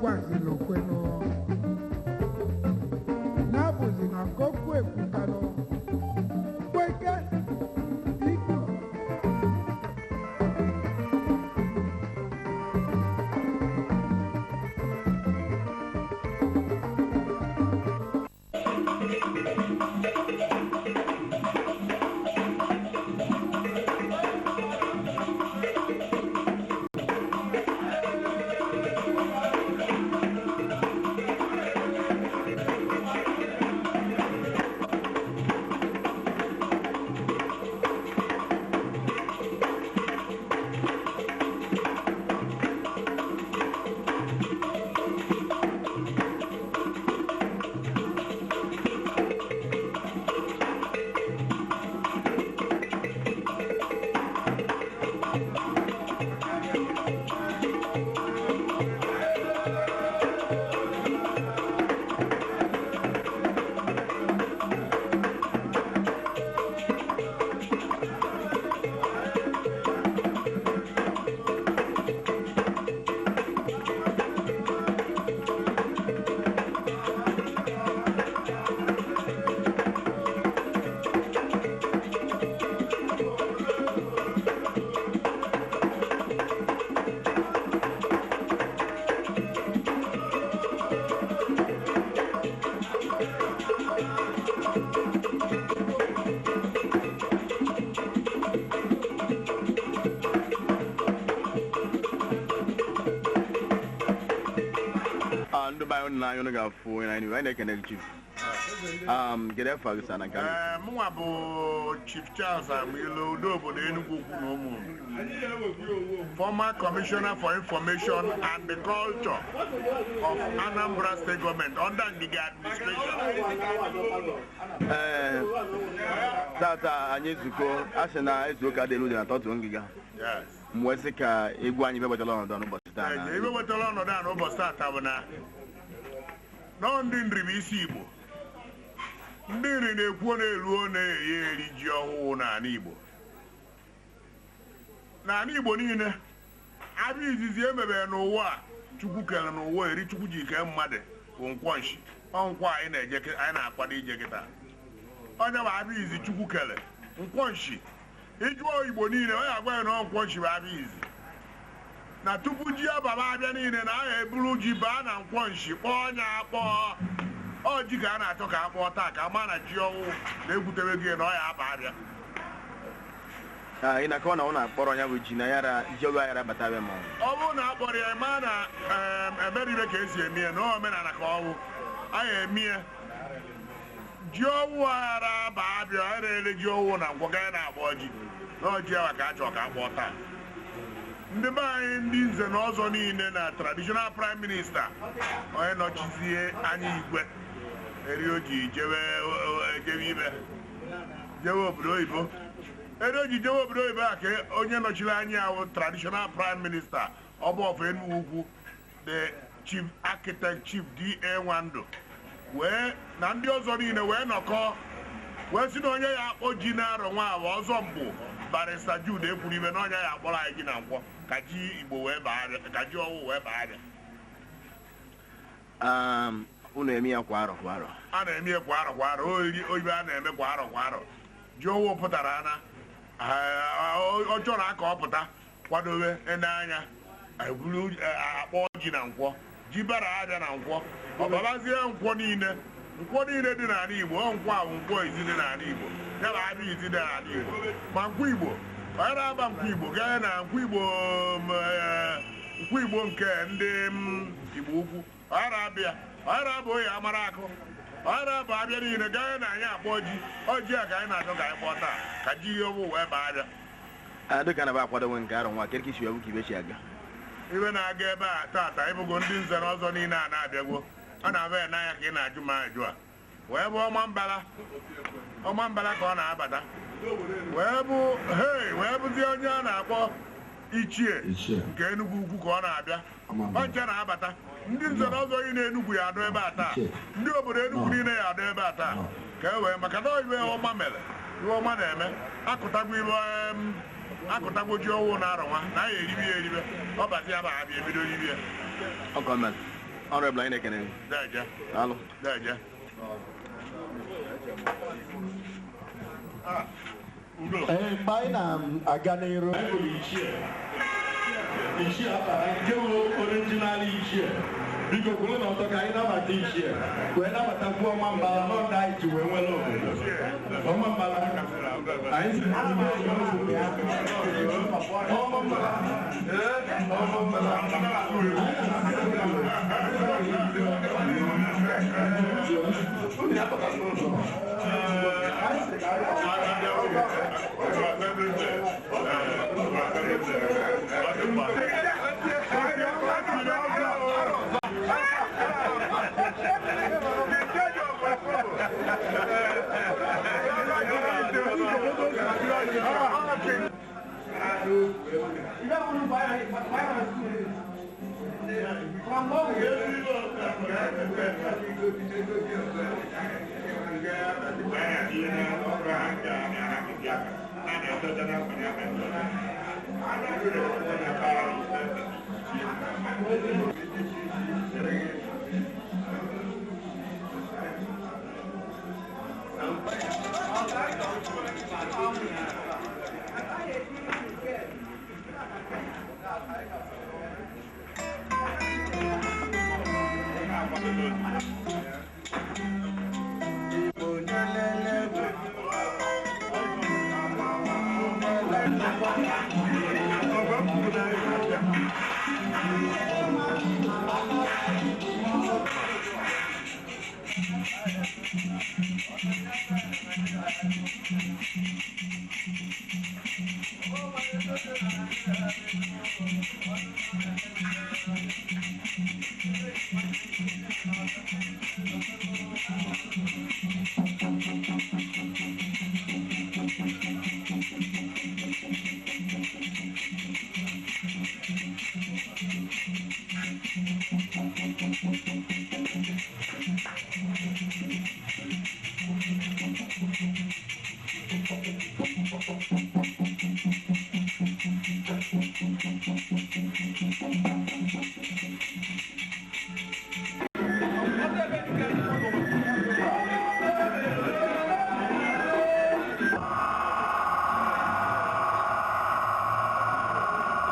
gwaziri okwenụ ya bụzi na nke okwu ekwukanụ kweke ikwu. Ah, ndị be anyị na anyị ga-afụ onye anyị anyị na-ekene gị, chief. Kedu afa gị sa na nke a? Ee, mụnwa bụ Chief Charles Amilo, udo obodo Enugu Ukwu na ụmụ, former commissioner for information and the culture of Anambra State Government under Ngige administration. Ee, tata anyị ezukọ a sị na ezu ụka dị elu dị na tọtụ ngịga. Yes. M wee sị ka egwu anyị bịagbachala ọnọdụ a n'ụbọchị taa na Ee, ibe wetara ọnọdụ a n'ụbọchị tata bụ na nọọ ndị nri bụ isi Igbo. Ndị nri na-ekwu na-eruo na-eri eri ji ọhụụ n'ala Igbo. N'ala Igbo niile, abịa izizi emebere n'ụwa a Chukwu kere n'ụwa eri Chukwu ji kee mmadụ bụ nkwọ nshi. Ọ nkwọ anyị na-eje anyị na-akwado ije kịta. Onye bụ abịa izi Chukwu kere nkwọ nshi. Ịjụọ Igbo niile, onye agwa ya na ọ nkwọ nshi bụ abịa izi. Na tupu ji ababa abịa niile na aha eburu ji baa na nkwọ nshi kpọọ nya akpọọ. Ọ ji ka a na-achọ ka a kpọọ taa ka a maa na ji ọhụụ na-egwutere gị na ọ ya aba abịa. Ah, ị na-akọwa na ọ na-akpọrọ ya bụ ji na yara ji ọgụ aghara bata abịa ma ọ Ọ bụrụ na a kpọrọ ya, maa na emeribe ka esi eme ya na omenala ka ọ bụ anyị eme ya. Ji ọwụ aghara aba abịa, a na-ele ji ọwụ na nkwọ gaa na-agba ọjị na ọjị awa ka a chọrọ ka a kpọọ taa. Ndị be anyị, ndị nze na ọzọ niile na traditional prime minister, onye nọchizie anya igwe eri o ji jewe ejebe ibe jewe obodo oyibo, eri o ji jewe obodo oyibo a ka onye nọchiri anya ahụ traditional prime minister ọba of Enugu Ukwu, the chief architect, Chief D.A. Nwando, wee na ndị ọzọ niile wee nọkọ wee sị na onye ya akpọ ji na-arọ nwa awa ọzọ mgbu Barrister Jude Ekwuribe na onye ya akpọrọ anyị ji na nkwọ ka ji Igbo wee baa abịa, ka ji ọwụ wee baa abịa. Unu eme ya kwa arọ kwa arọ? A na-eme ya kwa arọ kwa arọ. Oriri oyibo a na-eme kwa arọ kwa arọ. Ji ọwụ pụtara na ọ chọrọ aka ọ pụta kwadobe n'anya eburu akpọ ji na nkwọ, ji bara abịa na nkwọ, ọ babazie nkwọ niile, nkwọ niile dị n'ala Igbo. Ọ nkwọ ahụ nkwọ izi dị n'ala Igbo, ya bụ abịa izi dị n'ala Igbo, ma nkwọ Igbo onye na-aba nkwọ Igbo gaa na nkwọ Igbo, nkwọ Igbo nke ndị Igbo ukwu, onye na-abịa, onye na-aba oyi amara akụ, onye na-aba abịa niile gaa na anyị akpọ ji ọjị a ka anyị na-achọ ka anyị kpọọ taa ka ji ihe ọbụ wee baa abịa. Ah, dịka na ba akwadowe nke arọ nwa, kedu ka isi wee bụ ka ibe si aga? Ibe na-aga ebe a tata ịbụgo ndị nze na ọzọ niile a na-abịagwo, ọ na-abịa ya n'anya ka ị na-ajụ m ajụ a wee bụ ọma mbala, ọma mbala ka ọ na-abata wee bụ hei wee bụzie onye a na-akpọ ichie nke Enugu Ukwu ka ọ na-abịa ọncha na-abata. Ndị nze na ọzọ niile Enugu ya adọ ebe a taa, ndị obodo Enugu niile ya adọ ebe a taa ka e wee maka na ibe ọma mere ibe ọma na-eme akụtagwo ibe akụtagwo ji ọwụ na arọ nwa na ya eribe ya eribe ọ bazi ya ba abịa ebido ribe ya. Ọ gọọmenti. Honorable, anyị na-ekene gị. Deje. Daalụ. Deje. Ah, udo. Ee, mgbe anyị na-aga n'iru, anyị bụrụ ichie ichie akpara nke bụ original ichie. Biko kwuru na ọtọ ka anyị nabata ichie wee nabatakwu ọma mbala n'ọdụ anyị ji wee nwere obodo ọma mbala anyị si ọma mbala. Ee, ọma mbala. Unu ya pụta n'ụzọ. Anyị sị ka anyị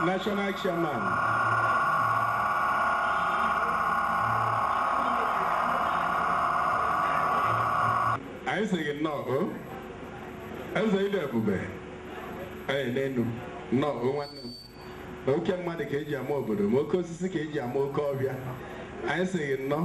National Chairman. Anyị sị gị nnọọ o eze ide ebube ee n'enu nnọọ o nwanne m na oke mmadụ ka eji ama obodo ma oke osisi ka eji ama oke ọbịa. Anyị sị gị nnọọ.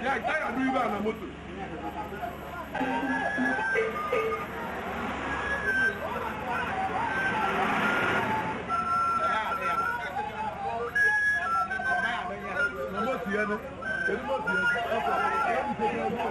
Ya, taya du ibe a na moto. Na moto ya no. Kedu moto ya?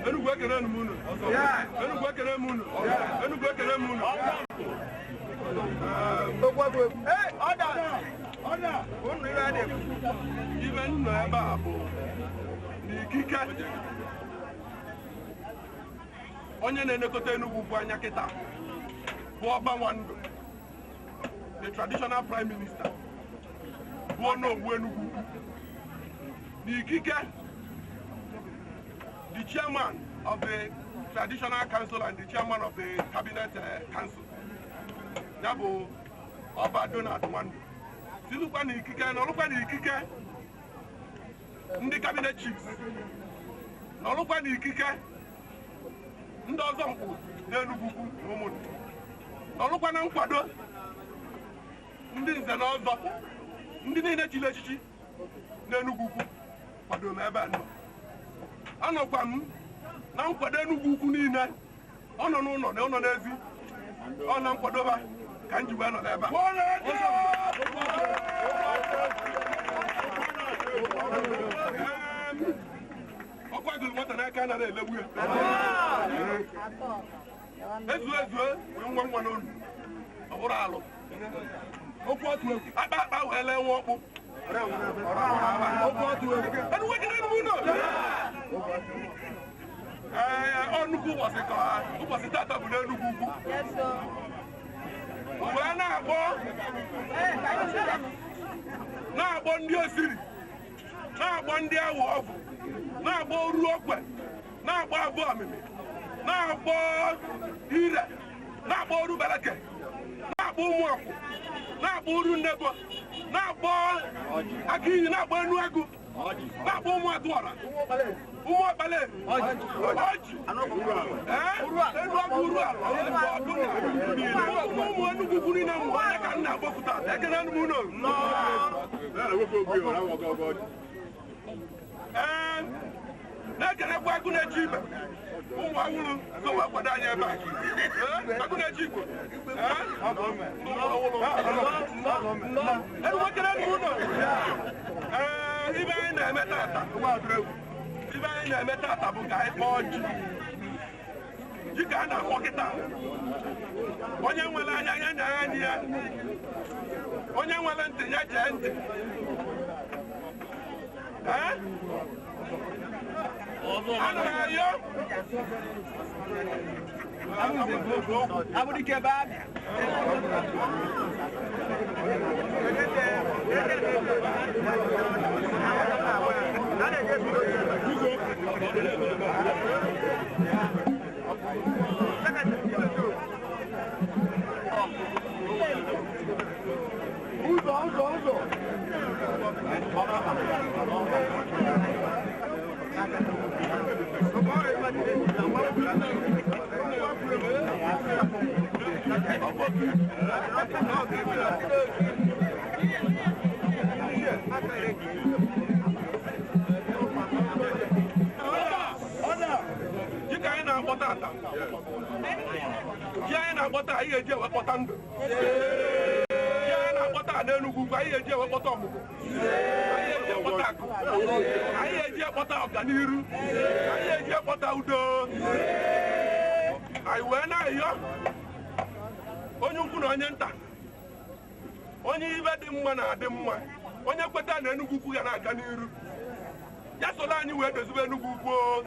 Enugwu ekele m unu. Enugwu ekele m unu. Enugwu ekele m unu. Ibe m nọ ebe a bụ n'ikike onye na-elekọta Enugwu Ukwu anya kịta bụ Ọba Nwando, the traditional prime minister, bụ Onowu Enugwu Ukwu. N'ikike the chairman of the traditional council and the chairman of the cabinet council, ya bụ Ọba Donald Nwando, silukwa n'ikike na ọlụkwa n'ikike ndị cabinet chiefs na ọlụkwa n'ikike ndị ọzọ mkpụ n'Enugwu Ukwu na ụmụnne, na ọlụkwa na nkwado ndị nze na ọzọ, ndị niile chiri echichi n'Enugwu Ukwu kwado m ebe a nọ. Anọkwa m na nkwado Enugwu Ukwu niile, ọ nọ n'ụlọ na ọ nọ n'ezi, ọ na nkwadoba ka m ji wee nọ n'ebe a. Ọkwa gụrụ nwata n'aka anaghị elegbu ya. Ezuo ezuo wee nwa nwa n'olu, ọ bụrụ alụ. Okwu otu egwu, akpa akpa wee lee nwa ọkpụ. Enugwu ekele Enugwu nọ. Ee, ọ nnukwu ụbọchị ka ụbọchị tata bụ n'Enugwu Ukwu. Wee na-akpọ ndị osiri, na-akpọ ndị awụ ọgwụ, na-akpọ oru okwe, na-akpọ abụ amịmị, na-akpọ ire, na-akpọ oru beleke, na-akpọ ụmụ akwụ, na-akpọ oru nnebo, na-akpọ aka iyi, na-akpọ enu agụ, na-akpọ ụmụ atụọra, ụmụ ọkpala ọjị, enu agụ uru ala, ụmụ Enugwu Ukwu niile mụ onye ka m na-agbapụta ekele m unu. Ee, na-ekelekwa agụ na-eche ibe ụmụ awụrụ so wee kwado anyị ebe a. Agụ na-eche igbo Enugwu ekele m unu. Ee, ibe anyị na-eme tata, ibe anyị na-eme tata bụ ka anyị kpọọ ji. Ji ka a na-akpọ kịta. Onye nwere anya ya na anya ya, onye nwere ntị ya jee ntị. Ee, ana m ayọ Ji ka anyị na-akpọ tata. Ji anyị na na-akpọta anyị ga-eji ewekpọta ndụ. Ji a na-akpọta n'Enugwu Ukwu, anyị ga-eji ewekpọta ọmụmụ, anyị ga-eji ekpọta akụ, anyị ga-eji ekpọta ọganiru, anyị ga-eji ekpọta udo. Anyị wee na-ayọ onye ukwu na onye nta, onye ibe dị mma na-adị mma, onye kweta na Enugwu Ukwu ga na-aga n'iru, ya soro anyị wee dozibe Enugwu Ukwu.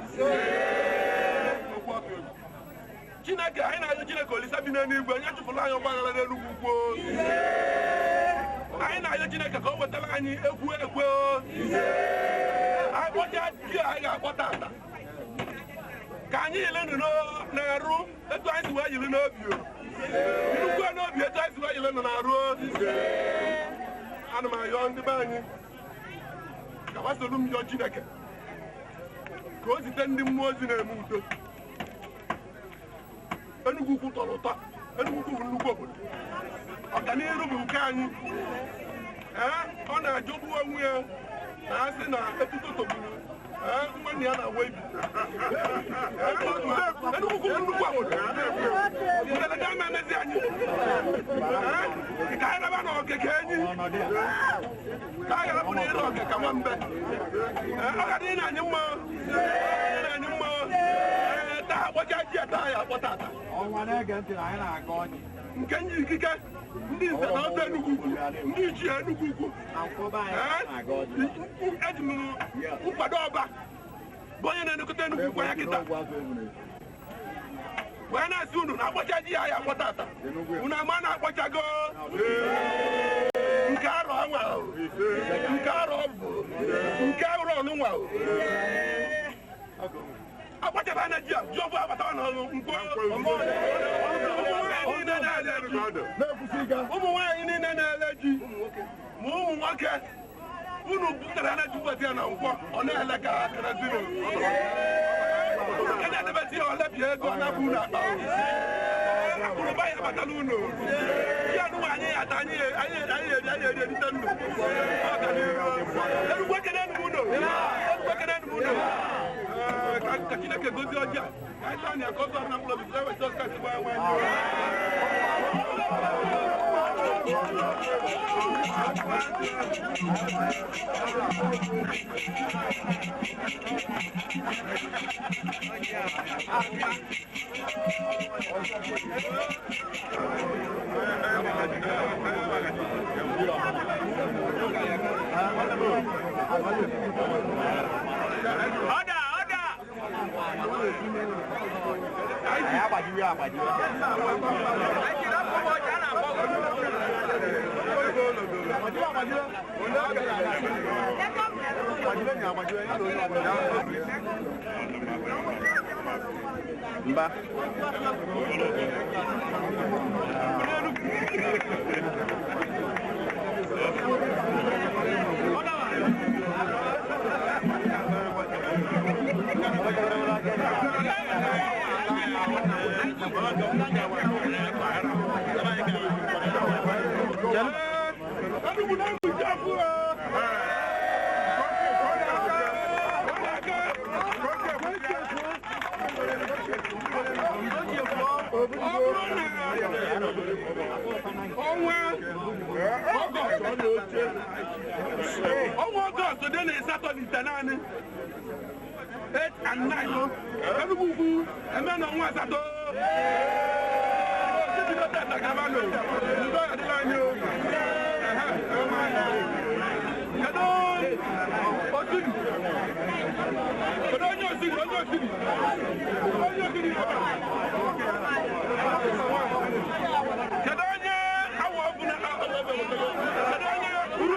Chineke, anyị na-ayọ Chineke Olisa bi n'eluigwe, onye chụpụrụ anyị ọgbaghara n'Enugwu Ukwu. Anyị na-ayọ Chineke ka o wetara anyị egwu ekwe. Anyị kpọcha ji anyị ga-akpọta ata ka anyị yiri na-arụ etu anyị si wee yiri n'obi, nnukwu n'obi etu anyị si wee yiri na-arụ. Ana m ayọ ndị be anyị ka gbasoro m yọọ Chineke ka o zite ndị mmụọ ozi na-eme udo. Enugwu Ukwu tọrọ ụtọ. Enugwu Ukwu bụ nnukwu obodo, ọganiru bụ nke anyị. Ee, ọ na-ajọgbu onwe ya na asị na etuto togburu nwanne ya na-awa ibi. Enugwu Ukwu bụ nnukwu obodo, mberede ama emezi anyị ka anyị raba na okeke enyi, ka anyị rapụ na ịre oke ka nwambe. Ọ ga adịghị na anyị mma, na anyị mma. Taa akpọcha ji, taa ya akpọta ata nke ndị ikike, ndị nze na ọzọ Enugwu Ukwu, ndị ichie Enugwu Ukwu, eji m nkwado ọba bụ onye na-elekọta Enugwu Ukwu anya kịta wee na-asị unu na akpọcha ji ya ya akpọta ata, unu ama na akpọchago nke arọ anwa, nke arọ bụ nke arọ ọnụnwa akpọchaba na ji a ji ọbụ agbata n'ọnụ nkwọ. Ụmụ nwaanyị niile na-ele ji ma ụmụ nwoke, unu butere na ji ya na nkwọ, ọ na-ele ka kerozin nke na-edebezi ya, olebie ego na-abụ unu akpa akụrụba ya abatala unu ji anụnwa anyị ya ata, anyị eri, anyị eri erite ndụ ọganiru. Enugwu ekene unu, Enugwu ekene unu. Ka Chineke gozie ọjị a, ka anyị taa na ya ka ọ zụọ na mkpụrụ obi Jizọs Kraịst bụ onye nwe anyị. Ọda, ọda! Mba. Enugwu na-egbuji afọ. Ọ bụrụ na ọnwa Ọgọst, ọnwa Ọgọst dị na 89, 8 and 9, Enugwu Ukwu eme na ọnwa asatọ bido tata gaba n'o ndo adịla anyị o. Kedu Osiri? Kedu onye Osiri? Onye Osiri? Onye Osiri? Kedu onye awọ ọbụla? Kedu onye uru?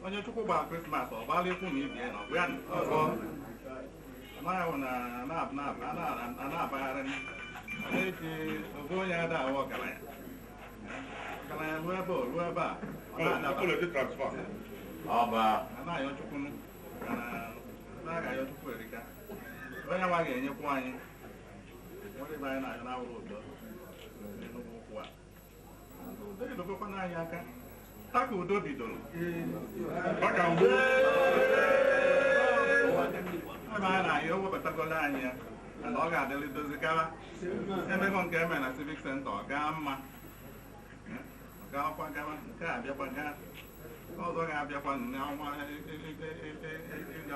Onye Chukwu gbara Krismas ọ gbala ikwu na ibie na ọbụ ya ọzọ anaghị na na-abagharị na-eji oge onye ada ahụ ọgaranya ọgaranya ruo ebe ruo ebe a anaghị Chukwu na-agaghị ayọ Chukwu erika onye nwa ga-enyekwu anyị nwere ebe anyị na-ayọ na-awụrụ udo n'Enugwu ukwu a udo edobekwana anyị aka taka udo bidoro ebe a na-ayọ webatagola anyị ya na ọ ga-adịrị dozigara emego nke eme na civic center ọ gaa mma ọ gaakwa gawa nke a abịakwa gaa ọzọ ga-abịakwa n'ọnwa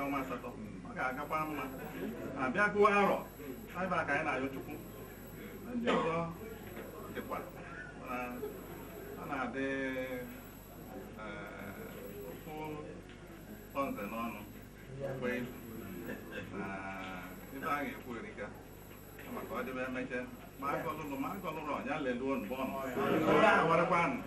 ọnwa asatọ ọ ga-agakwa mma abịakwuo arọ ebe a ka anyị na-ayọ Chukwu ndị ọzọ dịkwa ọ na-adị okwu tọnze n'ọnụ kwa izu na ife a ga-ekwu erika maka ọ dịbe emeche ma agọlụlụ ma agọlụrụ ọnya leluo mbọnụ awarakwanụ.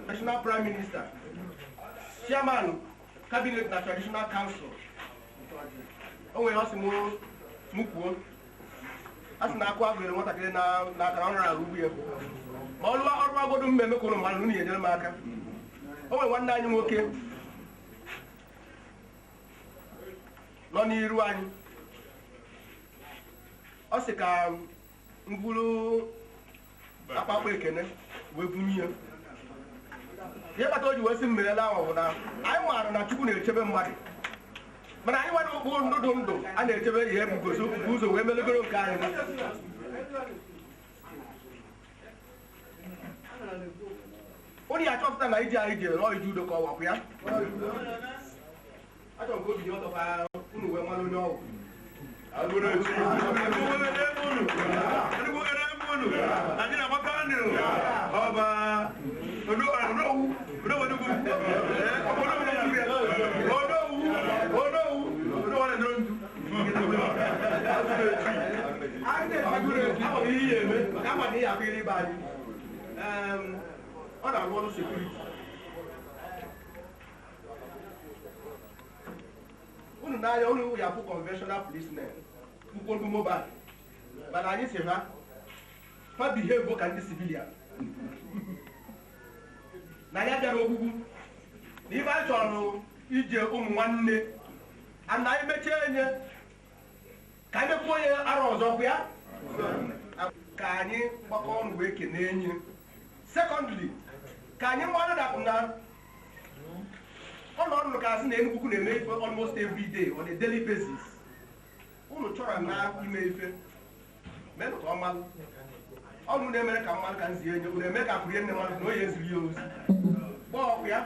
National Prime Minister, Chairman, Cabinet na Traditional Council. O nwere ọsị mụ kwuo, a sị na akụ agụere nwatakịrị na-akara ọrụ ala ugbo ya. Ma ọrụ agodo mmemme kwuru mmadụ unu enyere m aka. O nwere nwanne anyị nwoke nọ n'iru anyị. Ọ sị ka m buru akpakpọ ekene wee bunye ya. Ihe kpata o ji wee sị m merela ahụ bụ na anyị maara na Chukwu na-echebe mmadụ, mana anyị nwere okpu ndụ ndụ a na-echebe ihe bugozo ụzọ wee melegoro nke anyị. Onye ya achọpụta na ije anyị jere ọ ije udo ka ọ wapụ ya. Achọrọ m ka obi dị ọtọ ka unu wee mara onye ọgwụ. ihe eme maka ama na ihe akụghịrị ibe anyị. Ọ na-arụ ọrụ security. Unu n'anya unu ya afụ conventional policemen, ụkwụ mobile, mana anyị si ha fa behave ka ndị civilian. Na ya bịara ogbugbu na ibe anyị chọrọ ije ụmụ nwanne ana anyị mechie enye ka anyị mekwuo onye arọ ọzọ bụ ya ka anyị gbakọ ọnụ wee kenee enyi. Secondly, ka anyị mmadụ dapụ na ọnọdụ ka asị na Enugu na-eme ife almost every day on a daily basis. Unu chọrọ na ime ife menụ ka ọ malụ ọnụ na-emere ka mmadụ ka nzie enye unu eme ka akụrie nne mmadụ na onye eziri ya ozi gbaa ọkụ ya.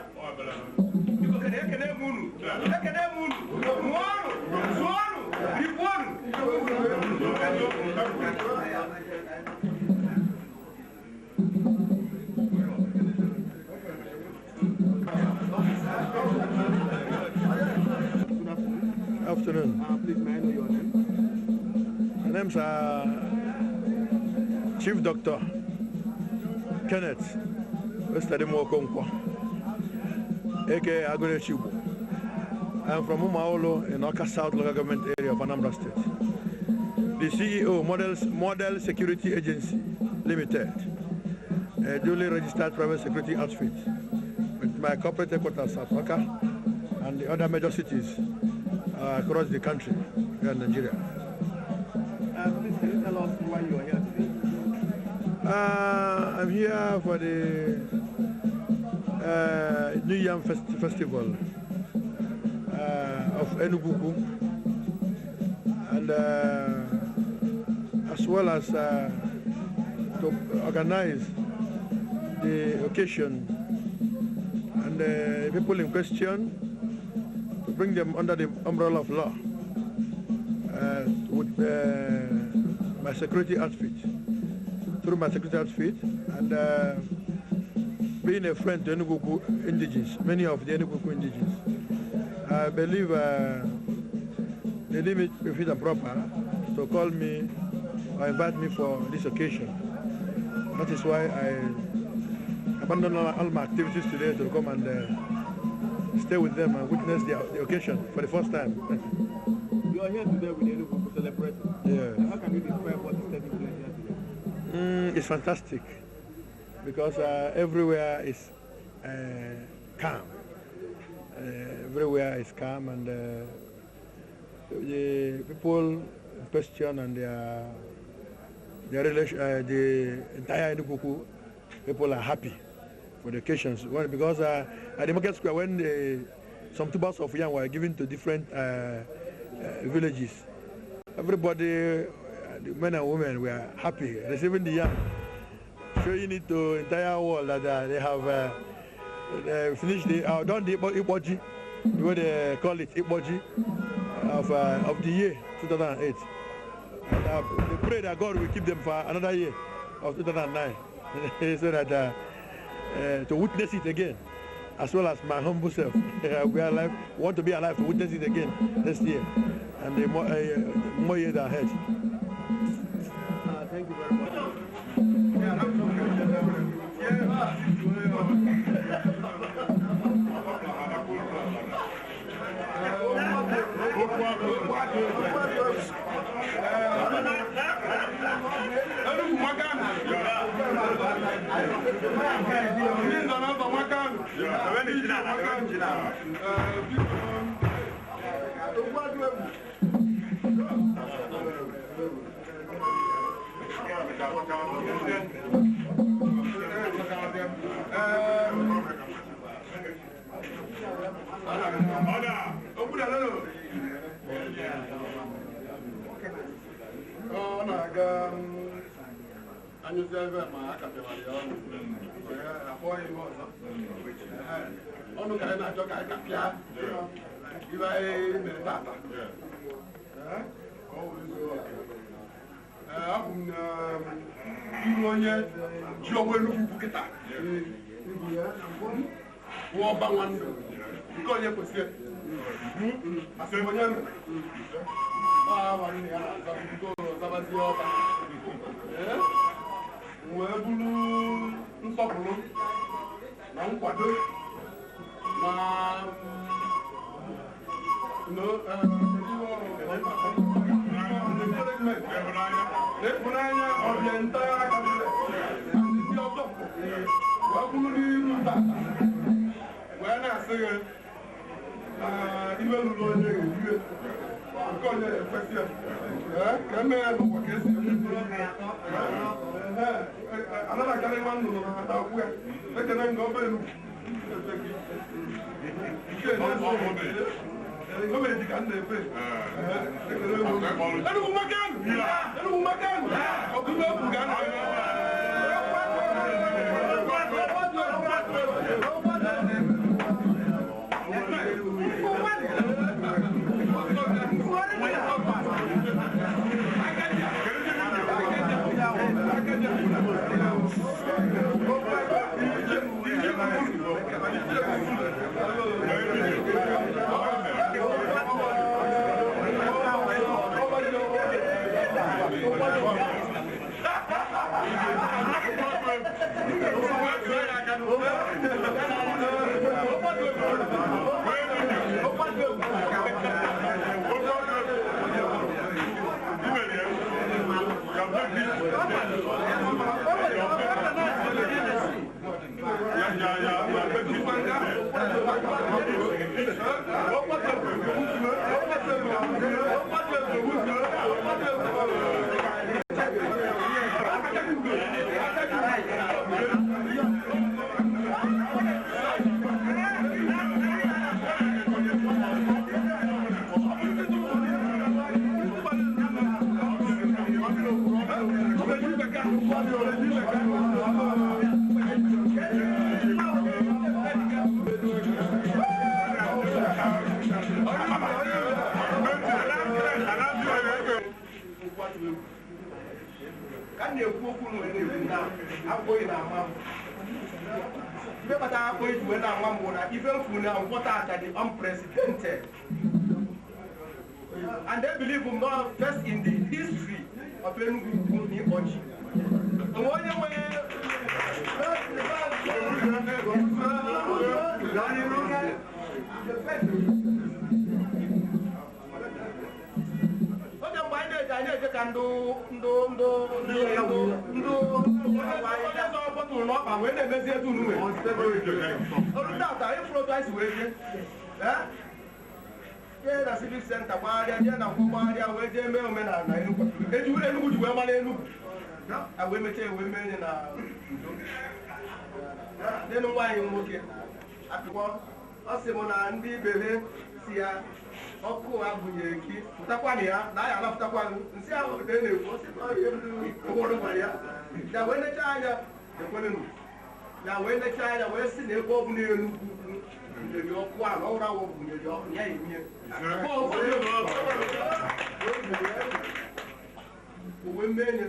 Biko kene ekene m unu, ekene m unu, mụọnụ, zụọnụ, rikwuonụ. Afternoon. Please, may I know your name? My name's Chief Doctor Kenneth Ostadimo Okonkwo, aka Agone Chigbo. I'm from Umuawulu in Awka South Local Government Area of Anambra State. The CEO, Model Security Agency Limited, a duly registered private security outfit with my corporate headquarters at Awka and the other major cities across the country here in Nigeria. Please, can you tell us why you are here today? I'm here for the New Yam Festival of Enugu, and as well as to organize the occasion and the people in question, to bring them under the umbrella of law with my security outfit, through my security outfit, and being a friend to Enugu indigenes, many of the Enugu indigenes. I believe they deem it fit and proper to call me or invite me for this occasion. That is why I abandoned all my activities today to come and stay with them and witness the occasion for the first time. You are here today with Enugu celebrating. Yes. How can you describe what is taking place here today? It's fantastic because everywhere is calm. Everywhere is calm, and the people in question and their relation, the entire Enugu people are happy for the occasions. Well, because at the market square, when some tubers of yam were given to different villages, everybody, the men and women, were happy receiving the yam, showing it to the entire world that they have finished the done the Iboji, the way they call it, Iboji of the year 2008. And they pray that God will keep them for another year of 2009, so that to witness it again, as well as my humble self. We are alive, want to be alive to witness it again next year, and the more years ahead. Thank you very much. Ọ na-aga anyụzi ebe ma a kapịawara ya ọnụ akpọọ ya ihe ọzọ ọnụ ka anyị na-achọ ka anyị kapịa ibe anyị mere tata ka ọ wee zuo oke. Abụ m na iru onye ji ọgwụ Enugu ukwu kịta bụ ọba nwanne nke onye kwesịrị asị onye mere nwanne ya na-aza bido zabazie ọba. Wee bụrụ nsọpụrụ na nkwado na encouragement na ịhụnanya of the entire cabinet and ndị ọzọ wee bụrụ n'iru tata wee na-asị gị na iwe ruru onye ga-ejiwe nke onye ekwesị ya ka emee ya n'ụwa ka esi eme anaghị akarị nwa nnụnụ na ata akwụ ya ekene nga ọba elu gọọmenti ka m na-efe. Enugu makanụ! Enugu makanụ! Ọkụkọ ekwu ka a na-eme. Ka m na-ekwu okwu na na-ekwu na akpụghị na ama m ife kpatara akpụ eji wee na-ama m bụ na ife mfu na nkwọta ata dị unprecedented and they believe m not first in the history of Enugu Ukwu na ịkpọchi onwe onye nwere. Oge mgbe anyị na-eje anyị na-eje ka ndụ ndụ ndụ ndụ ndụ onye zọ bọtụlụ n'ọkpa wee na-emezi etu unu nwere olu tata ịfụrụ otu anyị si wee jee jee na civic center gbagharịa jee na nkwọ gbagharịa wee jee mee omenala na Enugu eji Enugu ji wee mara Enugu a wee mechaa wee mee nye na udo n'elu nwaanyị nwoke apịkwọ ọ sị m na ndị ibe si ya ọkụ abụnyere gị pụtakwana ya na ya anapụtakwa gị nsị ahụ ka e na-ekwu ọ sị na ọ ihe ndị ụfọdụ gwara ya ya wee nechaa anya ekwenenu ya wee nechaa anya wee sị na ebe ọ bụla Enugu Ukwu bunyere ọkụ a na ọrụ awọ bunyere ọkụ ya emie o wee mee nye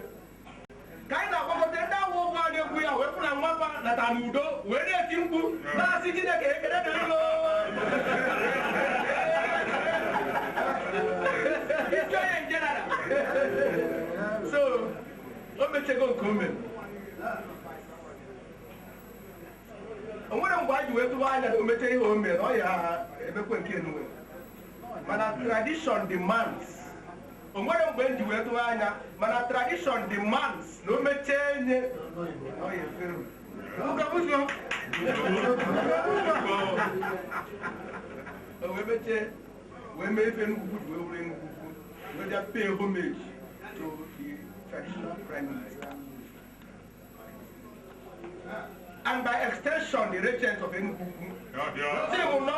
ka anyị na-agbakọta ndị awụ ụgwọ anyị egwu ya wee pụ na nwamba nata n'udo wee na-eti mkpu na-asị Chineke ekele dịrị gị. So o mechego nke o mere o nwere mgbe anyị ji wee tụwa anya na o mechee ihe o mere ọ ya emekwe nke enuwe mana tradition demands o nwere mgbe m ji wee tụwa anya mana tradition demands na o mechee nye na ọ ya efere o wee mechee wee mee ife Enugu Ukwu ji wee were Enugu Ukwu wee bịa pay homage to the traditional prime minister and by extension the regent of Enugu Ukwu. Sị m nọ.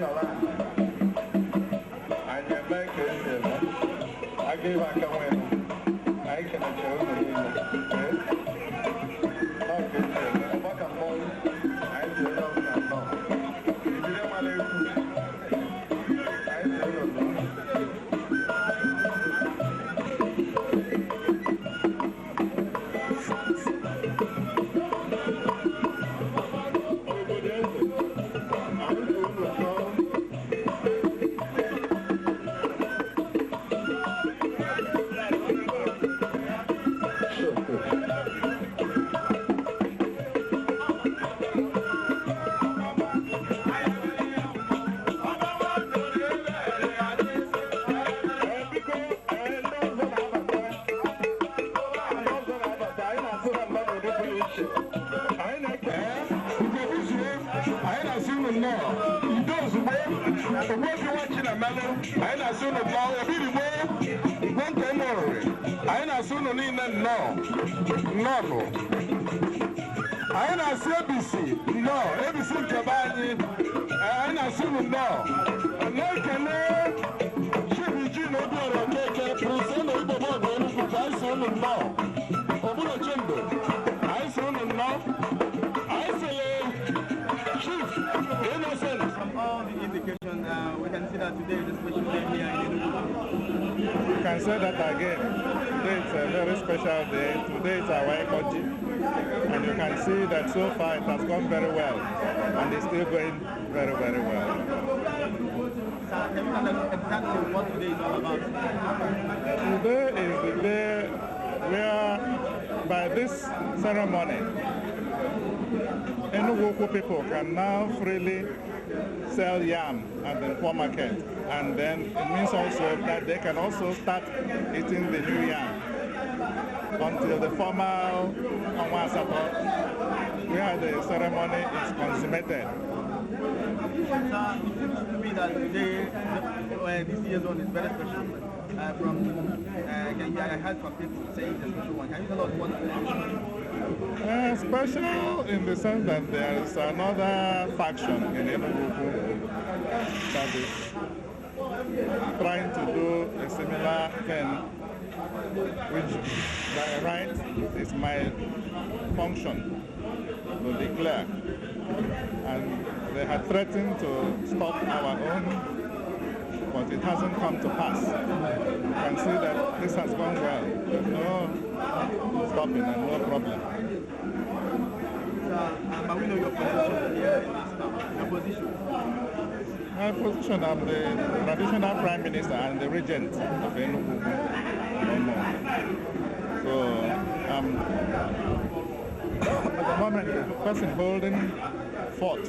Nọrọ anyị eme ka esi eme aga ịba aka nwere anyị kenechara unu niile. Ee, ọ ka esi eme ọgbakọ mmọnwụ anyị si onye ọbụla nnọọ ejide mara ekwu anyị si unu nnọọ. Obodo eze, anyị si unu nnọọ. Biko, ndị ọzọ na-abata, ndị ọzọ na-abata, anyị na-asụ ha mmadụ ụdị pụrụ iche. Anyị na-ekele Ugobuzue, anyị na-asị unu nnọọ. Udo ozugbo, Ogbuefi nwa Chinamelụ, anyị na-asị unu nnọọ. Obirigbo, Igwe nke ụmụ oriri, anyị na-asị unu niile nnọọ. Nnọọnụ. Anyị na-asị Ebisi nnọọ, Ebisi nke be anyị. Anyị na-asị unu nnọọ. Na-ekele Chibuji na Obiora Okeke, Prince na Igbo Bọọdụ Enugwu, ka anyị sị unu nnọọ. Ogburo Chimbe, anyị sị unu nnọọ. Anyị sịrị Chief Innocent. From all the indication, we can see that today is a special day here in Enugu. You can say that again. Today is a very special day. Today is our Ekoji. And you can see that so far it has gone very well. And it's still going very, very well. Sir, can you tell us exactly what today is all about? Today is the day where, by this ceremony, Enugu people can now freely sell yam at the poor market. And then it means also that they can also start eating the new yam until the formal Onwa Asato, where the ceremony is consummated. Sir, it seems to me that today, this year's one is very special. I heard from people saying it's a special one. Can you tell us what is special? Special in the sense that there is another faction in Enugu that is trying to do a similar thing, which by right is my function to declare. And they had threatened to stop our own, but it hasn't come to pass. You can see that this has gone well. There's no stopping and no problem. Sir, but we know your position here in this town. Your position. My position, I'm the traditional prime minister and the regent of Enugu. No more. So, at the moment, the person holding forth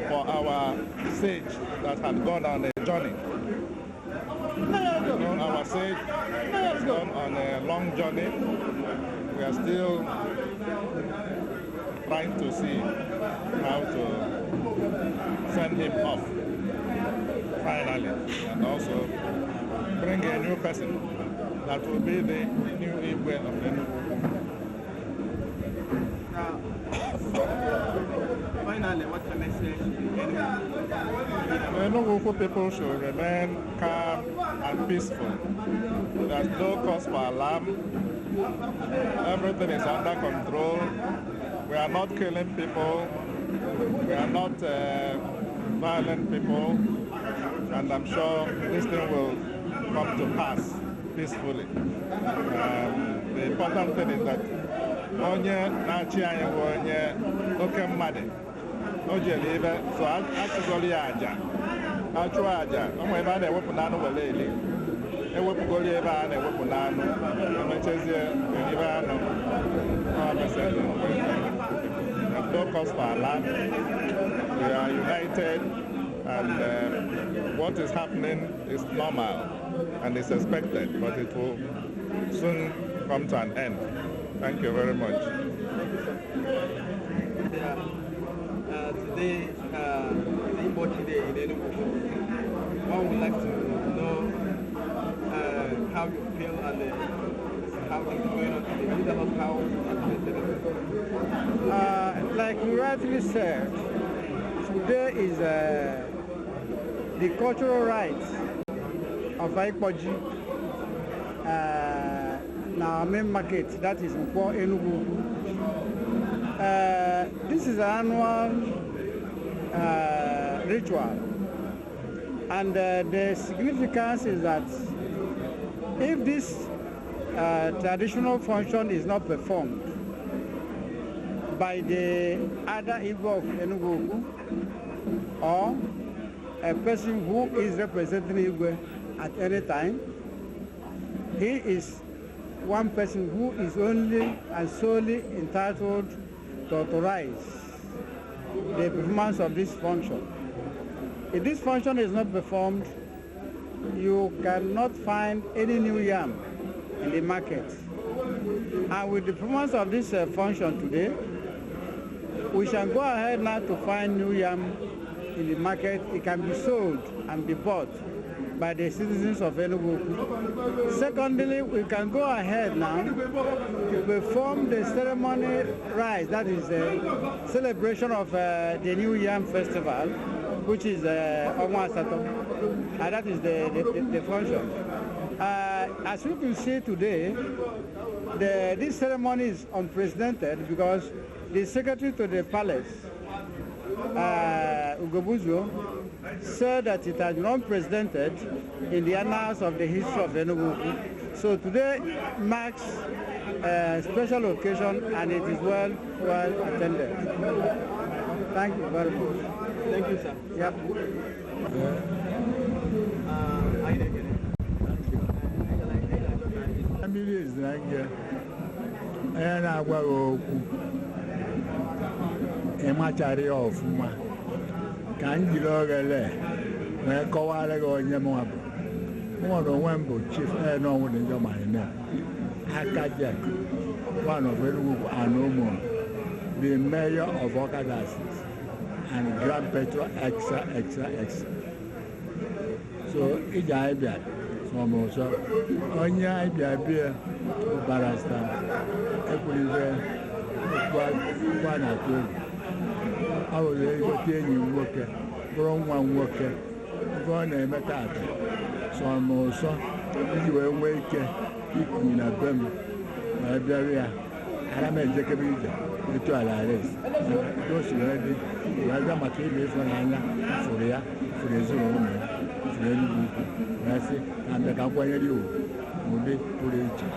for our sage that had gone on a journey. You know, our sage has gone on a long journey. We are still trying to see how to send him off finally, and also bring a new person that will be the new Igwe of Enugu. Now, finally, what's your message to the Enugu? The Enugu people should remain calm and peaceful. There's no cause for alarm. Everything is under control. We are not killing people. We are not violent people. And I'm sure this thing will come to pass peacefully. The important thing is that onye na-achị anyị bụ onye oke mmadụ o jere ibe so achụgoro ya aja achụọ aja o nwere ebe a na-ewepụ n'anụ were eli ewepụgoro ebe a na-ewepụ n'anụ emechezie eribe anụ. Ọ message. There's no cause for alarm. We are united, and what is happening is normal and is expected, but it will soon come to an end. Thank you very much. Yeah. Today is Igbochi Day in Enugu. One would like to know how you feel and how things are going on today. Can you tell us how it's been celebrated? Like you rightly said, today is The cultural rites of Ikpoji na our main market, that is Nkwo Enugu. This is an annual ritual, and the significance is that if this traditional function is not performed by the other Igwe of Enugu or a person who is representing Igwe at any time, he is one person who is only and solely entitled to authorize the performance of this function. If this function is not performed, you cannot find any new yam in the market. And with the performance of this function today, we shall go ahead now to find new yam in the market. It can be sold and be bought by the citizens of Enugu. Secondly, we can go ahead now to perform the ceremony rites, that is the celebration of the New Yam Festival, which is Onwa Asato, and that is the function. As you can see today, this ceremony is unprecedented because the secretary to the palace, Ugobuzo, said that it has been unprecedented in the annals of the history of Enugu. So today marks a special occasion, and it is well attended. Thank you very much. Thank you, sir. Yep. Anyị na-ekele. Mmiri ezira nge onye na-agwa gị okwu ịmachara ya ọfụma ka m jiri oghere wee kọwara gị onye m bụ. Nwere onwe m bụ Chief Enonwudinjo Marine Akajek, one of Enugu and Omo, the mayor of Awka Diocese and Grand Patron extra extra extra. So ije anyị bịara sọmụsọ onye anyị bịa bịa bụ Barrister Ekwulibe okwu a na-atụ egwu. Ọ bụrụ ezigbote enyi m nwoke, bụrụ nwa m nwoke. Ife ọ na-eme tata sọ m ụsọ iji wee nwee ike ikunye na be m wee bịara ya ara m ejekebe ije etu ala res etu o si wee dị wee bịa maka ịbụ ịfụnanya fụrụ ya, fụrụ ezinụlọ ya, fụrụ Enugu Ukwu, wee sị ka m bịa ka m kwanyere ya ugwu n'ụdị pụrụ iche,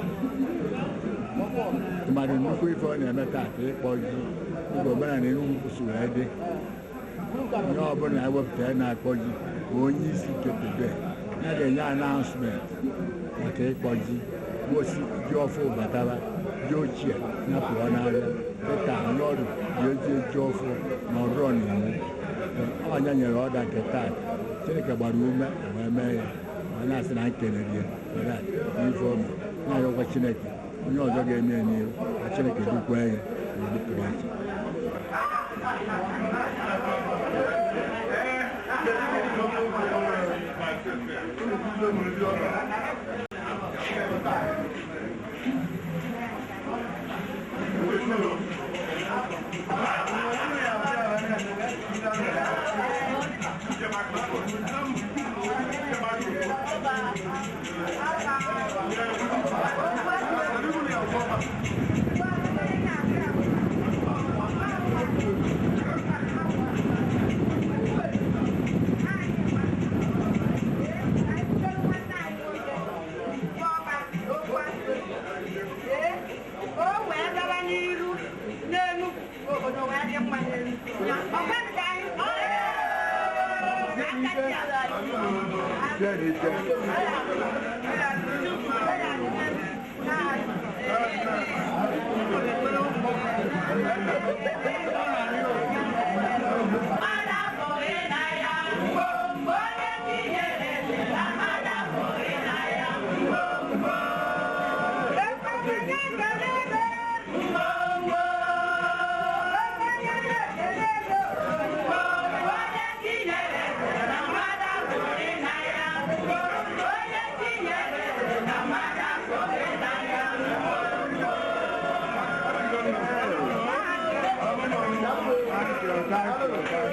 tụmadị nnukwu ife ọ na-eme tata, ịkpọ ji oge omenala Enugu Ukwu si wee dị. Onye ọbụla ewepụtara na-akpọ ji bụ onye isi nke today ya ga-enye announcement maka ịkpọ ji gosi ji ọfụ batara, ji ochie ya pụọ n'ahịa dịka onye ọrụ ji eji ji ọfụ na ọrụ n'iwu. Onye nyere ọda nke taa, Chineke gbara ume wee mee ya. Onye asị na nkelere ya were n'ife ome na-arịọkwa Chineke onye ọzọ ga-eme ya n'ihu ka Chineke dukwa ya n'ụdị pụrụ iche. O wee gaba n'iru n'Enugwu obodo wee dị mma. Ọkwa nke anyị aka ji Thank you.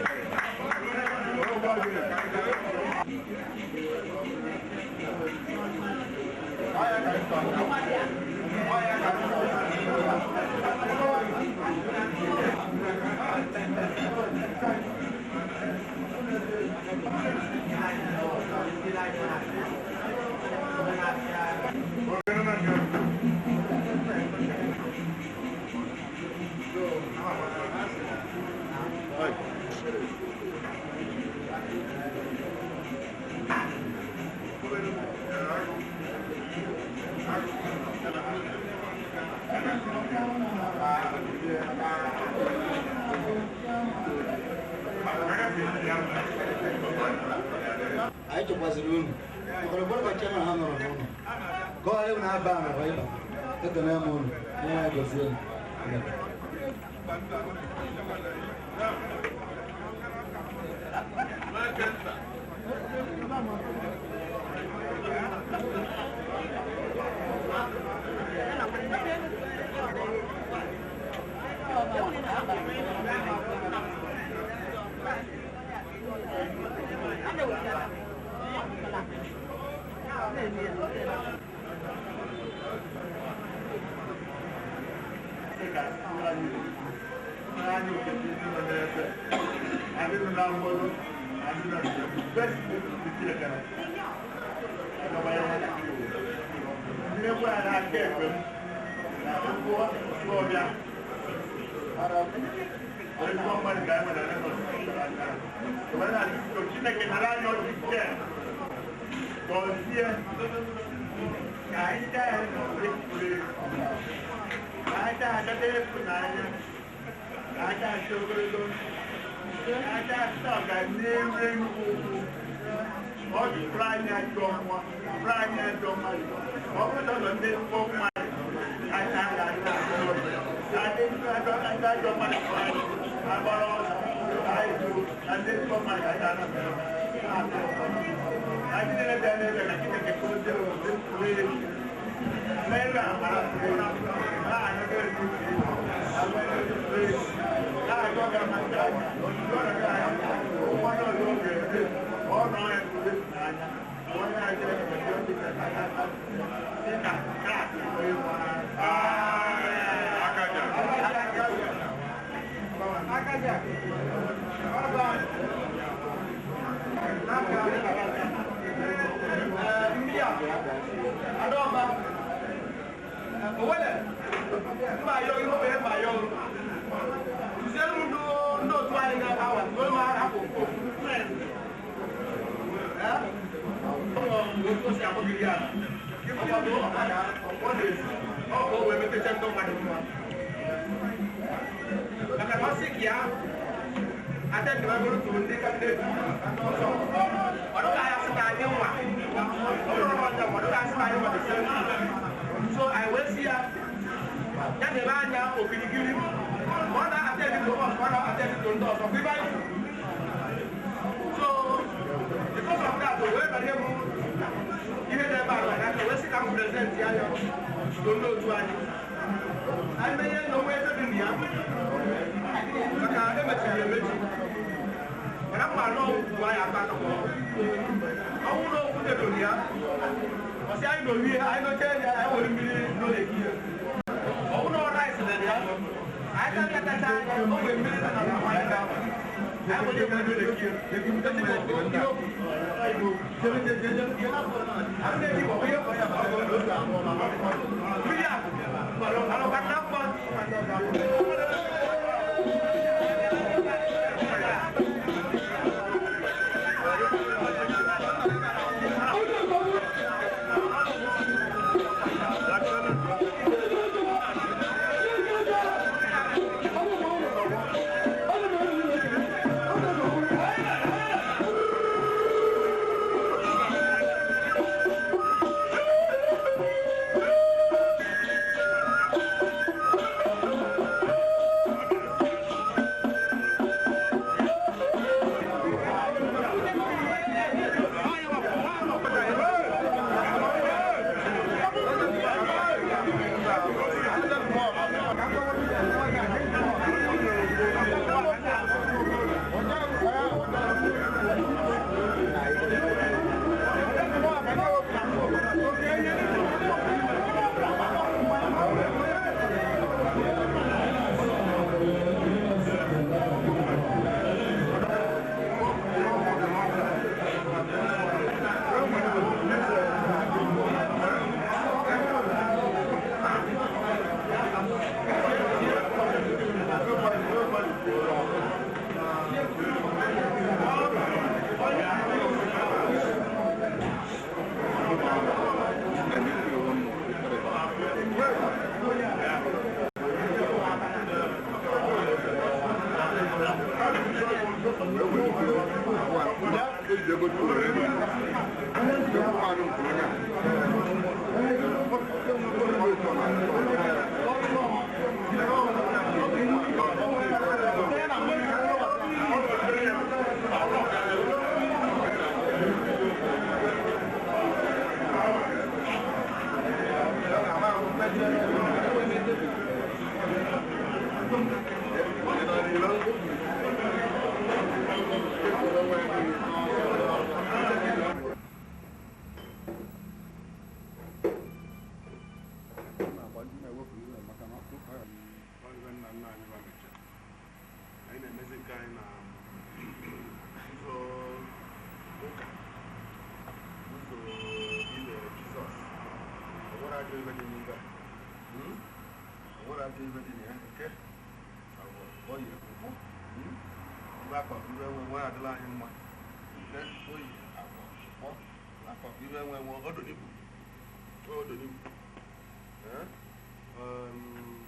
Anyị chọkwaziri unu ọkọrọgbọrọ ka chairman ha nọrọ n'ụlọ ka ọ ghara ịbụ na aba na ịba. Ekene m unu, onye ya gozie m.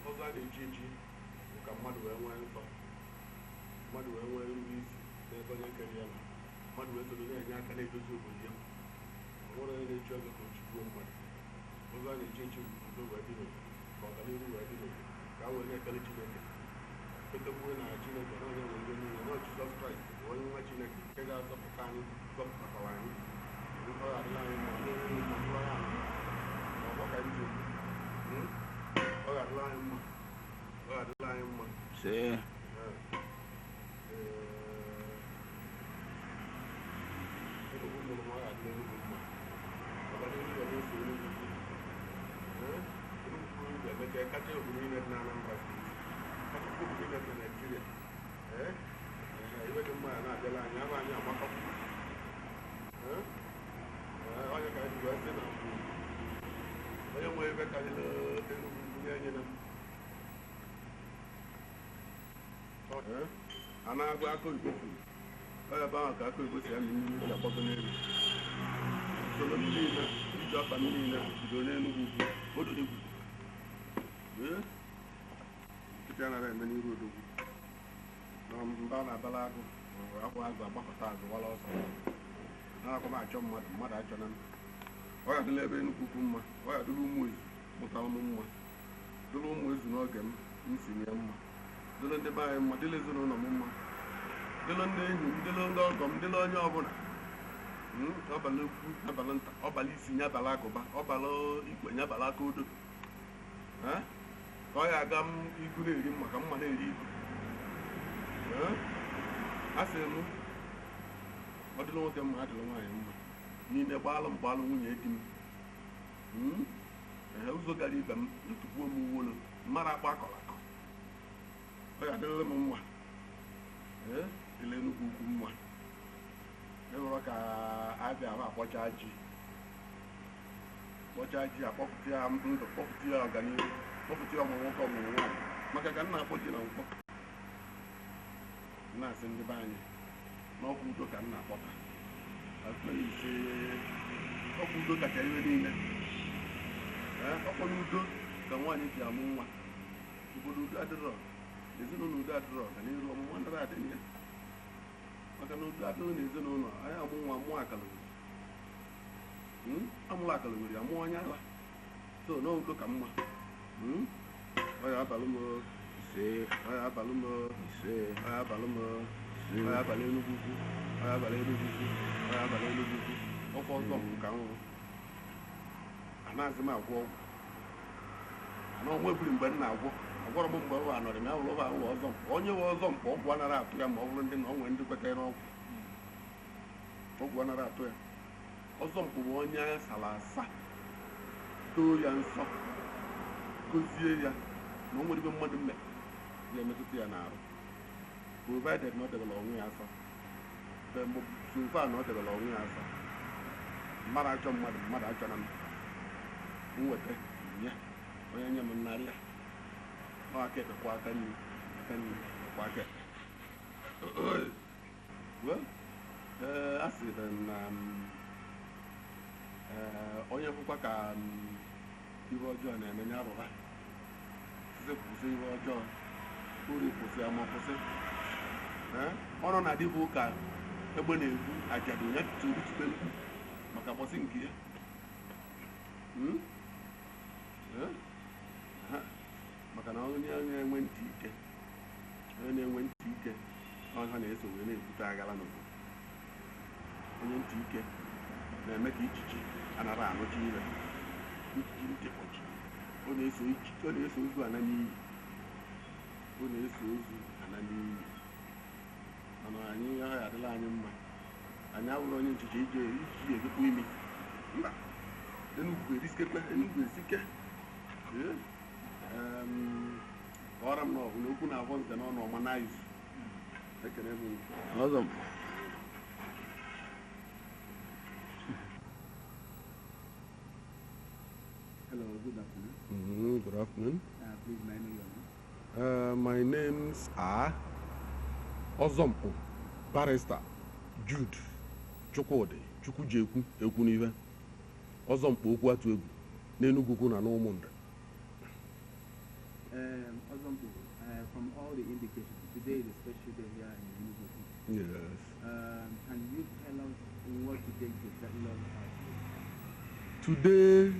Ọzọ a na-eji eji bụ ka mmadụ wee nwee nsọ, mmadụ wee nwee nrube isi n'ebe onye kere ya nọ, mmadụ wee soro na-enye aka na-edozi obodo ya. Ọ nwere onye na-eji ọzọ ka o chigbuo mmadụ. Ọzọ a na-eji eji bụ udo wee dị n'obodo, ka ọganihu wee dị n'obodo, ka a wee na-ekele Chineke, kpetekwuo na Chineke na onye nwe ihe niile, na Jizọs Kraịst bụ onye nwa Chineke nke ga-azọpụta anyị, zọpụtakwara anyị. Ọ ga-adịla anyị mma, mma mma ma ọ ka ndị ọ ga-adịla anyị mma, ọ ga-adịla anyị mma. Enugwu mụrụ m, ọ ga-adịla Enugwu mma. Ọganihu ga na-eso Enugwu ukwu. Enugwu ukwu ga-emecha kacha obodo niile dị na Anambra steeti, kacha obodo niile dị na Naịjirịa. Ee, iwe dị mma ya na-abịala anyị, aba anyị agbakọ. Onye ka anyị wee sị na mbụ onye nwere ebe karịrị Enugwu ukwu nye nye na a na-agba aka oyibo kwuru ọ ebe ahụ ka aka oyibo si amị mmiri ji agbago n'elu. Usoro m niile iji ọkpa m niile bidoro n'Enugwu ukwu ododegwu. Ee, nkịtị anaghị eme n'iru odogwu na mba na-abala agụ akwa agụ agbakọta azụ wala ọsọ na-akwa m achọ mmadụ, mmadụ achọ na m. Ọ ya dịla ebe Enugwu ukwu mma, ọ ya dịla ụmụ ezu mụtara m mma, dịla ụmụ ezu n'oge m m si nye mma, dịla ndị be anyị mma, dịla ezinụlọ m mma, dịla ndị enyi m, dịla ndị ọgọ m, dịla onye ọbụla. Ọbala ukwu, abalị nta, ọbala isi nye abalị agụba, ọbala ikwe nye abalị aka odo. Ka ọ ya aga m igu na-eri mma ka mma na-eri igu. A sị m ọ dịla nwoke mma, adịla nwaanyị mma, niile gbaalụ m gbaalụ nwunye di m. Ee, ụzọ gara ibe m ntụgbuo m uwolo mara akpa akọrọ akọ. Ọ ga-adịrịrị m mma. Ee, dịla Enugwu ukwu mma. E nwere ka abịa ahụ akpọcha ji, kpọcha ji, akpọpụta ya ndụ, kpọpụta ya ọganihu, kpọpụta ya ọmụmụ nwoke, ọmụmụ nwaanyị, maka ka m na-akpọ ji na nkwọ na-asị ndị be anyị n'ọkwa udo ka m na-akpọta ise. Ọkwa udo kacha ihe niile. Ọkwa n'udo ka nwaanyị ji amụ nwa. Obodo udo adịrọ, ezinụlọ udo adịrọ, ọganihu ọmụmụ adịrọ adị ya, maka na udo adịrọ na ezinụlọ anyị amụ nwa mụọ akara, amụrụ akara were ya mụọ onye ala. So n'udo ka mma. Ọ ya abalị m ise, ọ ya abalị m ise, ọ ya abalị m ise, ọ ya abalị Enugwu ukwu, ọ ya abalị Enugwu ukwu, ọ ya abalị Enugwu ukwu. Ọkwa ọzọ m ka m nwụrụ anaghịzi m agwọ ọgwụ ana onwe buru mgbe m na-agwọ agwọrọ m mgbe m anọrị m ahụrụ ahụ ọzọ mkpọ onye nwe ọzọ mkpọ ọgwụ anaghị atụ ya, ma ọ bụrụ ndị na ọ nwere ndị kwetara n'ọgwụ, ọgwụ anaghị atụ ya. Ọzọ mkpọ bụ onye sara asa, too ya nsọ, gozie ya na o nwere ibe mmadụ mme ga-emetụta ya n'arụ, provided na ọ debere onwe ya asọ. So far na ọ debere onwe ya asọ, mmadụ achọ mmadụ, mmadụ achọ na m nweta nye onye nye m nnarị ya. Ọ aka ekpe kwa aka nri, aka nri kwa aka ekpe. Well, ee, a sịrị na ee, onye kwukwa ka ihe ọjọọ na-eme ya rụra sị kwụsị ihe ọjọọ, uri kwụsị ama kwụsị. Ọ nọ na dịbụ ụka Egbe na-egbu ajadu ya tụrụ tube mkpu maka mbọsị nke ya. Maka na onye na-enwe ntị ike, onye na-enwe ntị ike, ọ ha na-eso wee na-ebute aghara n'obodo. Onye ntị ike na-eme ka ijiji anara anụchi ire. Ijiji ntị kpọchi, ọ na-eso ozu ana n'iyi. Ọ na-eso ozu ana n'iyi. Mana anyị ọ adịla anyị mma. Anyị abụrụ onye nchicha iji edokwa imi. Mba, Enugwu erisikekwe, Enugwu esike. Kọọrọ m n'ọgụ na okwu na-avọ nze n'ọnụ ọma na izu. Ekene m ọzọ. Hello, good afternoon. Good afternoon. Please, may I know your name? My names are Ozompo, Barrister Jude Chukwudi, Chukwujekwu Ekwunife. Ozompo okwu atụ egwu n'Enugwu ukwu na n'Ụmụnde. Ozompo, from all the indications, today is a special day here in Enugu. Yes. Can you tell us what today is exactly all about? Today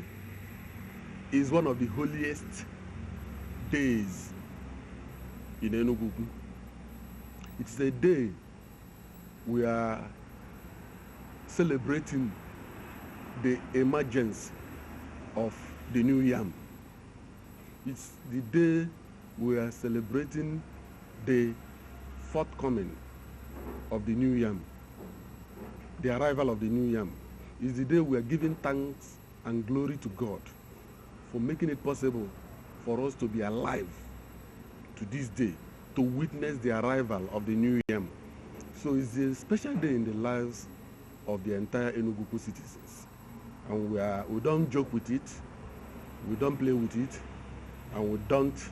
is one of the holiest days in Enugu. It's a day we are celebrating the emergence of the new yam. It's the day we are celebrating the forthcoming of the new yam, the arrival of the new yam. It's the day we are giving thanks and glory to God for making it possible for us to be alive to this day, to witness the arrival of the new yam. So it's a special day in the lives of the entire Enugu citizens. And we don't joke with it, we don't play with it, and we don't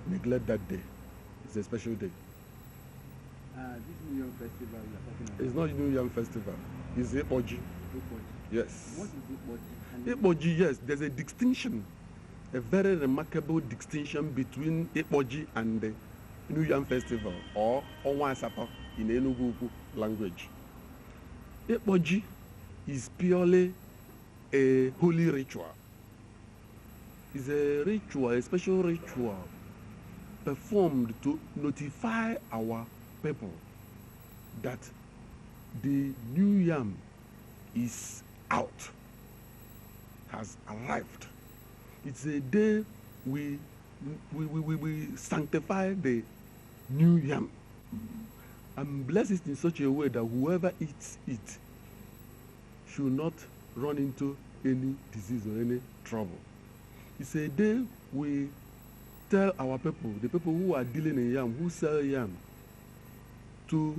neglect that day. It's a special day. This New Yam Festival you are talking about? It's not New Yam Festival. It's Ikpoji. Ikpoji. Yes. What is Ikpoji? Ikpoji, yes. There's a distinction, a very remarkable distinction between Ikpoji and the New Yam Festival, or Onwa Asatọ in Enugu language. Ikpoji is purely a holy ritual. It's a ritual, a special ritual performed to notify our people that the new yam is out, has arrived. It's a day we sanctify the new yam and bless it in such a way that whoever eats it should not run into any disease or any trouble. It's a day we tell our people, the people who are dealing in yam, who sell yam, to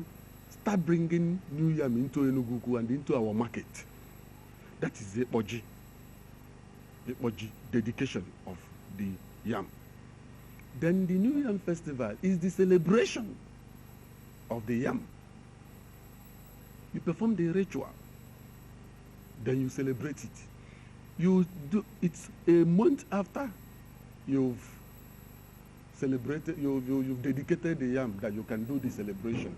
start bringing new yam into Enugu and into our market. That is the Ikpoji, the Ikpoji dedication of the yam. Then the New Yam Festival is the celebration of the yam. You perform the ritual, then you celebrate it. You do it's a month after you've celebrated, you've dedicated the yam that you can do the celebration.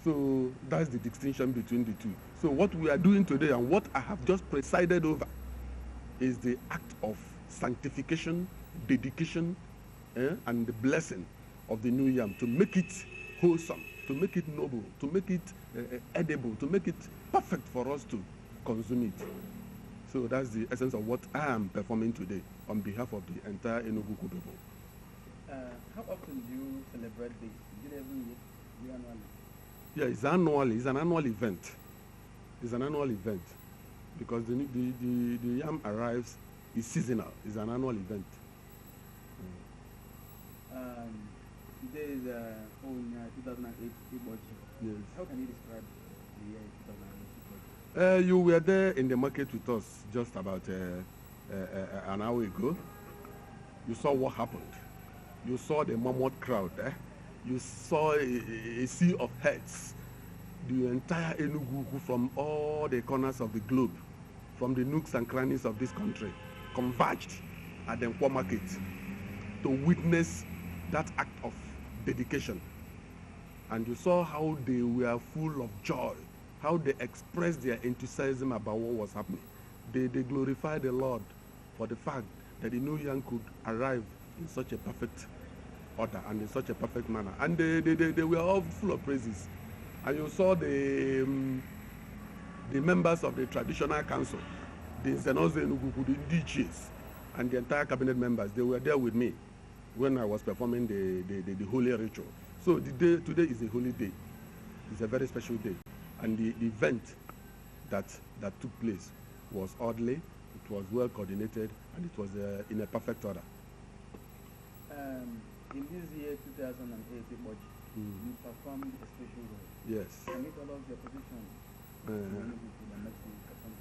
So that's the distinction between the two. So what we are doing today and what I have just presided over is the act of sanctification, dedication, and the blessing of the new yam to make it wholesome, to make it noble, to make it edible, to make it perfect for us to consume it. So that's the essence of what I am performing today on behalf of the entire Enugu people. How often do you celebrate this? Is it every year? Is it annually? Yeah, it's annually. It's an annual event. It's an annual event because the yam arrives, it's seasonal. It's an annual event. Today is 2008 Ikpoji. Yes. How can you describe the year 2008 Ikpoji? You were there in the market with us just about an hour ago. You saw what happened. You saw the mammoth crowd. You saw a sea of heads. The entire Enugu from all the corners of the globe, from the nooks and crannies of this country, converged at the Nkwo market to witness that act of dedication And you saw how they were full of joy, how they expressed their enthusiasm about what was happening. They glorified the Lord for the fact that the new yam could arrive in such a perfect order and in such a perfect manner. And they were all full of praises. And you saw the members of the traditional council, the Nze na Ọzọ Enugu, the DJs, and the entire cabinet members, they were there with me when I was performing the holy ritual. So the day today is a holy day. It's a very special day. And the event that took place was orderly, it was well coordinated, and it was in a perfect order. In this year, 2008, Igboji, you performed a special role. Yes. Can you tell us your position in Enugu that makes you perform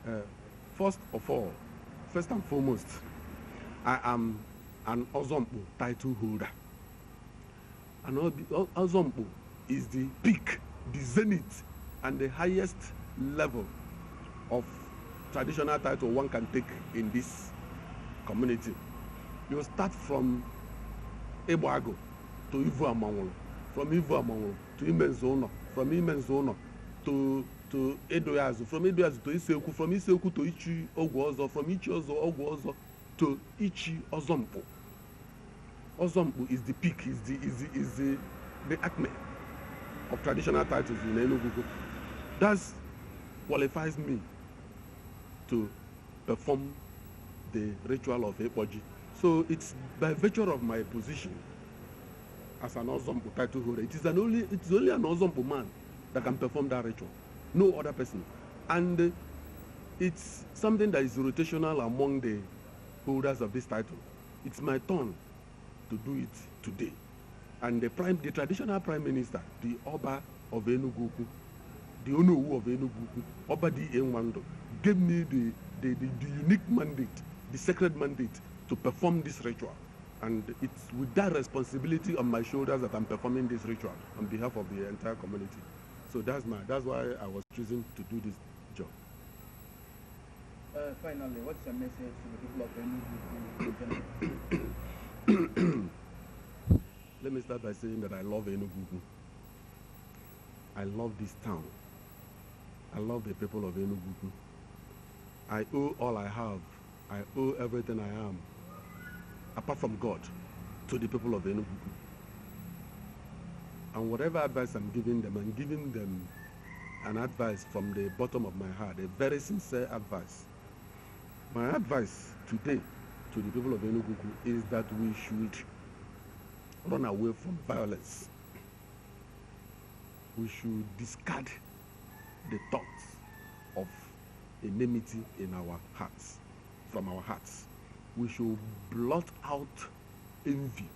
such? First of all, first and foremost, I am an Ozompo title holder. And Ozompo is the peak, the zenith, and the highest level of traditional title one can take in this community. You start from Igbagu to Ivu Amanwulu, from Ivu Amanwulu to Imenzono, from Imenzono to Edoyazu, from Edoyazu to Iseku, from Iseku to Ichi Ogwozo, from Ichi Ozo Ogwozo to Ichi Ozompo. Ozompo is the peak, is the acme of traditional titles in Enugu. That qualifies me to perform the ritual of Ekpoji. So it's by virtue of my position as an Ozompo title holder. It's only an Ozompo man that can perform that ritual, no other person. And it's something that is rotational among the holders of this title. It's my turn to do it today. And the traditional prime minister, the Oba of Enugu, the Onowu of Enugu, Oba D. Nwando, gave me the unique mandate, the sacred mandate to perform this ritual. And it's with that responsibility on my shoulders that I'm performing this ritual on behalf of the entire community. So that's why I was choosing to do this job. Finally, what's your message to the people of Enugu in general? Let me start by saying that I love Enugu. I love this town. I love the people of Enugu. I owe all I have. I owe everything I am, apart from God, to the people of Enugu. And whatever advice I'm giving them an advice from the bottom of my heart, a very sincere advice. My advice today to the people of Enugu is that we should run away from violence. We should discard the thoughts of enmity in our hearts, from our hearts. We should blot out envy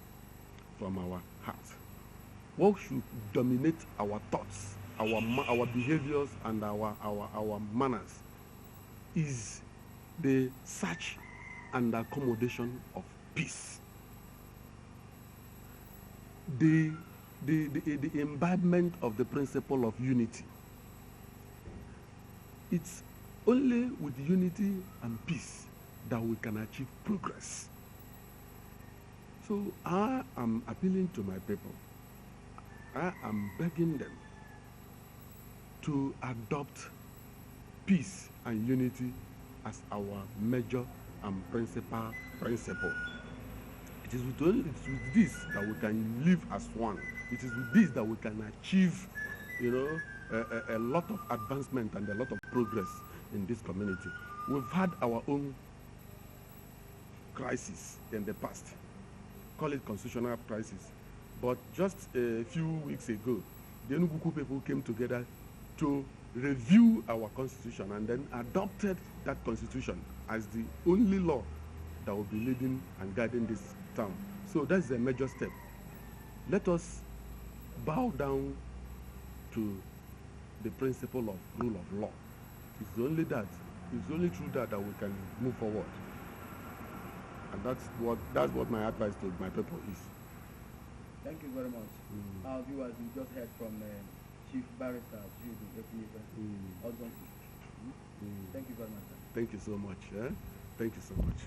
from our hearts. What should dominate our thoughts, our behaviors, and our manners is the search and accommodation of peace. The imbibement of the principle of unity. It's only with unity and peace that we can achieve progress. So I am appealing to my people. I am begging them to adopt peace and unity as our major and principal principle. It's with this that we can live as one. It is with this that we can achieve a lot of advancement and a lot of progress in this community. We've had our own crisis in the past, call it constitutional crisis. But just a few weeks ago, the Enugu people came together to review our constitution and then adopted that constitution as the only law that will be leading and guiding this town. So that's a major step. Let us bow down to the principle of rule of law. It's only through that that we can move forward. And that's what my advice to my people is. Thank you very much. Our viewers, you just heard from Chief Barrister Jude Ekwunife, Ozompo. Thank you very much, sir. Thank you so much. Eh? Thank you so much.